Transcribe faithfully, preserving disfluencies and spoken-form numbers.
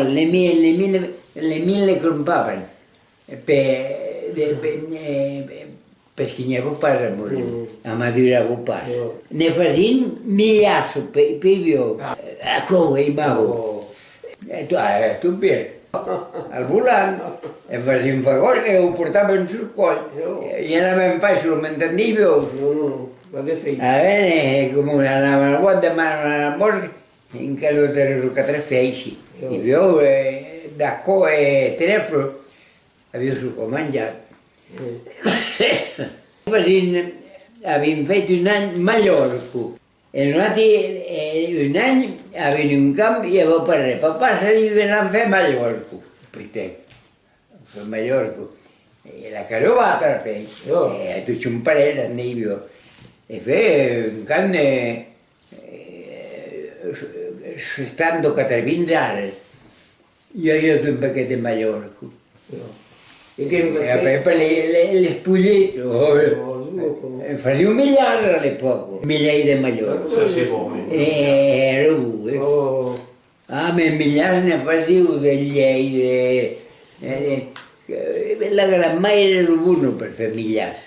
Le mi-, le mile, le mile crompavan. Per, de, per, eh, perque n'i aviá pas a Moreu, mm, amaduravan pas. Jo. Ne fasián milhars per, per viu. Ah. Aquò aimava. Oh. E tu, eh, tu, Pierre, al volant, e fasián fagòl e o portavan sul còl. Jo. E i anavan pas solament amb de vius. Non, non, non, pas de fèis. A veire, e coma anavan al bòsc, de man al bòsc, encara tres o quatre fèis. Jo. E viu, eh, d'aquò e trèfle. Aviá çò qu'a manjat. Mm. Fasián, avián fait un an Mallòrca. E noati, eh, un an, avián un camp, i aviá pas res. Papà se diu, "Anam far Mallòrca." Putain, far Mallòrca. E la calhava batre, pèi. Jo. E tot son parelh, andiviá. E fèt un camp, eh, eh, setanta o quatre-vingts ares. I aviá un paquet de Mallòrca. Jo. E que... E après, per les, les, les polhets, oh, oh, eh, fasián milhars a l'epòca. Milhars de Mallòrca. Ça, c'est bon, oui. E èra bon, eh. Oh. Ah, mès milhars ne fasián de lhèit, de, de, de, la grand-maire èra bona per far milhars.